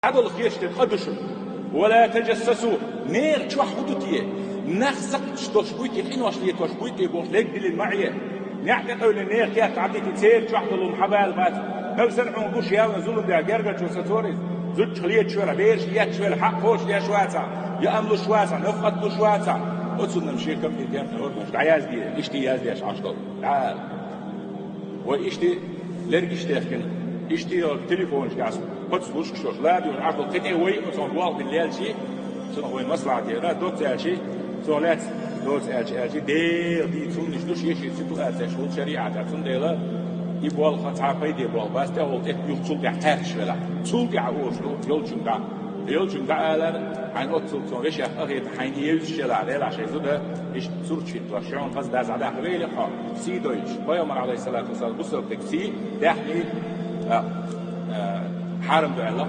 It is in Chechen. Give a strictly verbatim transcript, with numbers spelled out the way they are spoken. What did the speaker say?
Хьадала хеташ де къа ду шуна. «Ва ла таджассасу». Нехан чохь хӀун ду те? Нах сакхташ долуш буй те, къинош летош буй те бохуш, лерг диллина ма Ӏе. НеӀ тӀекъевлина нехан кертахь дити, церан чохь долу хӀума хьан бала бац. Нагахь санна хьуна гуш ялна зулам деш гергарчо сацор иза. Зудчух леташ велахь, бераш етташ велахь, хьакъ кхочушдеш вацахь, я амлуш вацахь, нафакъат луш вацахь. Оцунна-м шен капитан кертахь органаш дӀаязде, иштта яздеш Ӏаш долу. ДӀа. Вай иштта лергаш техкина, иштта телефонаш гӀас, кхоцлуш кхушош, ладугӀуш Ӏаш долу кхин тӀе вай оцунах болх бина лелчи, цунах вай маслахьат яра, доцца аьлчи, цо лаьцна доцца аьлчи, аьлчи, Дела дийца хӀуманаш ду, шен-шен ситуацеш хуьлу шариӀатехь, цундела и болх цхьа пайде болх бац, тӀехула тӀе юха цул тӀаьхьа кхаьрташ велахь. Цул тӀаьхьа олуш ду, йолчуьнга дӀа. Йолчуьнга дӀа алар, хьайна оццул цо вешех къахета, хьайна евзаш елахь, лелахь шайн зуда, иштта сурт хӀиттош, шайна хаза даза дӀадаккха велахь хьо, сий дойтуш. Пайхамар, Ӏалайхиссалату вассалам, бусалба дерг сий, даьхни, а, а, хьарам ду аьлла.